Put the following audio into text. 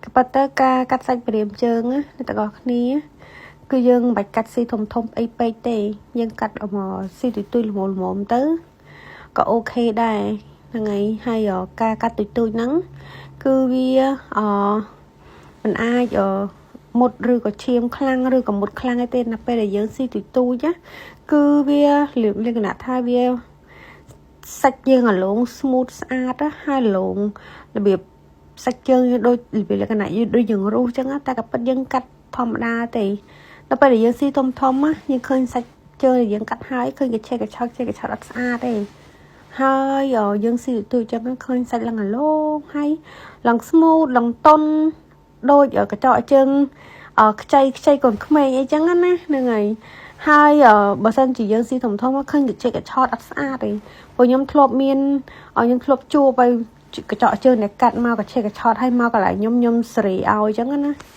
ក៏ប៉ុន្តែការកាត់សាច់ព្រាមជើងណាអ្នកទាំងអស់គ្នា គឺយើងមិនបាច់កាត់ស៊ីធំធំអីពេកទេយើងកាត់មកស៊ីទុយទុយល្មមល្មមទៅក៏ OK ដែរហ្នឹងហើយហើយការកាត់ទុយទុយហ្នឹងគឺវាអមិនអាចមុតឬក៏ឈាមខ្លាំងឬក៏មុតខ្លាំងអីទេណាពេលដែលយើងស៊ីទុយទុយណាគឺវាលក្ខណៈថាវាសាច់យើងអាឡង smooth ស្អាតហើយឡងរបៀបសាច់ជើងយើងដូចរបៀបលក្ខណៈយើងដូចយើងរុះចឹងតែក៏ពិតយើងកាត់ធម្មតាទេដល់ពេលដែលយើងស៊ីធំធំណាយើងឃើញសាច់ជើងដែលយើងកាត់ហើយឃើញកឆេកឆោតឆេកឆោតអត់ស្អាតទេហើយយើងស៊ីទូចឹងឃើញសាច់ឡើងអាឡងហើយឡើង smooth ឡើងតុនដូចកញ្ចក់ជើងខ្ចីខ្ចីកូនក្មេងអីចឹងណាហ្នឹងហើយហើយបើសិនជាយើងស៊ីធំធំឃើញកញ្ចក់កឆោតអត់ស្អាតទេព្រោះខ្ញុំធ្លាប់មានខ្ញុំធ្លាប់ជួបឲ្យកញ្ចក់ជើងដែលកាត់មកកឆេកឆោតឲ្យមកកន្លែងខ្ញុំខ្ញុំសេរីឲ្យចឹងណា។